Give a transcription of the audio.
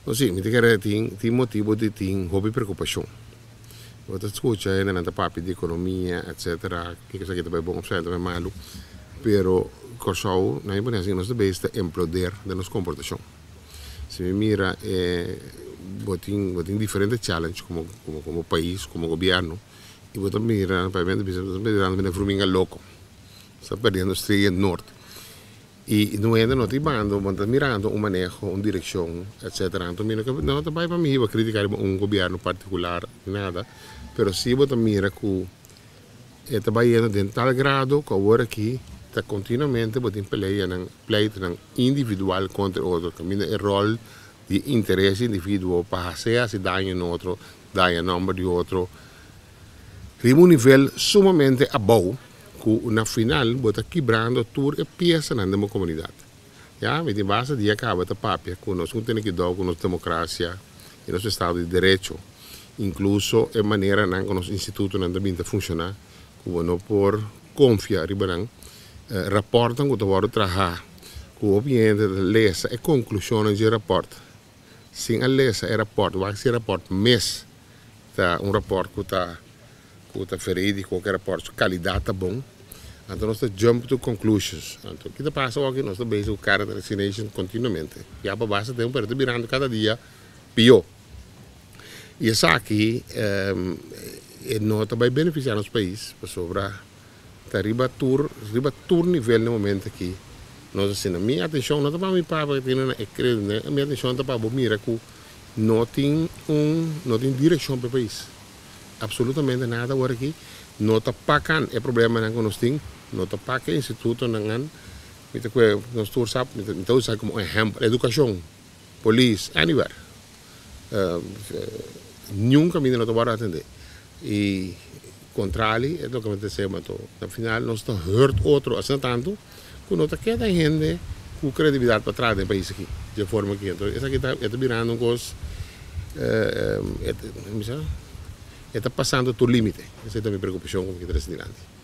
No si, mi ta kere tin tin motibu di tin hopi preokupashon. Bo ta skucha hendenan ta papia di ekonomia etsetera, kiko esaki ta bai bon òf esaki ta bai malu, pero Kòrsou na mi pone asi nos ta bezig ta emploder den nos komportashon. Si mi mira e bo tin bo tin diferente challenge komo komo komo pais, komo gobièrnu i bo ta mira pabia bo ta mirando bini vruminga loko, sa perdiendo stria nort. I no hende no ta hibando, bo no ta mirando un maneho, un direkshon, etsetera. Anto mi no ta bai pa mi hiba kritika riba un gobièrnu partikular ni nada, pero si bo ta mira ku e ta bai yendo den tal grado ku awor aki ta kontinuamente bo tin peleanan, pleitonan individual kontra e otro, kaminda e ròl di interes di individuo pa hasi hasi daño na otro, daña nòmber di otro, riba un nivel sumamente abou. Ku na final bo ta kibrando tur e piesanan den bo komunidat. Ya, mi tin basta dia kaba ta papia ku nos ku tene kidou ku nos demokrasia i nos estado di derecho, inkluso e maneranan ku nos institutonan ta bin ta funshoná, ku bo no por konfia riba nan. Rapòrtnan ku ta wòrdu trahá, ku hopi hende ta lesa e konklushonnan dje rapòrt, sin a lesa e rapòrt, wak si e rapòrt mes ta un rapòrt ku ta. Ku ta verídiko, ku e rapòrt su kalidat ta bon, anto nos ta jump to conclusions. Anto ki ta pasa awor aki? Nos ta bezig ku character assassination kontinuamente. Ya pa basta tempu pero ta birando kada dia pió. I esaki e no ta bai benefisiá nos pais pasobra ta riba tur riba tur nivel na e momento aki nos asina. Mi atenshon no ta pa mi papia ku tin na e kredo, mi atenshon ta pa bo mira ku no tin un no tin direkshon pa e pais. Absolutamente nada awor aki no ta pakan e problemanan ku nos tin, no ta paka e institutonan an. Mi ta kue nos tur sa, mi ta usa komo un ehèmpel, edukashon, polis, anywhere. Niun kaminda no ta wòrdu atendé. I kontrali e loke mi ta desea, anto na final nos ta hurt otro asina tantu ku no ta keda hende ku kredibilidat pa traha den e pais aki di e forma aki. Anto esaki ta e ta birando un kos e ta pasando tur limite. Esei ta mi preokupashon ku mi ke trese dilanti.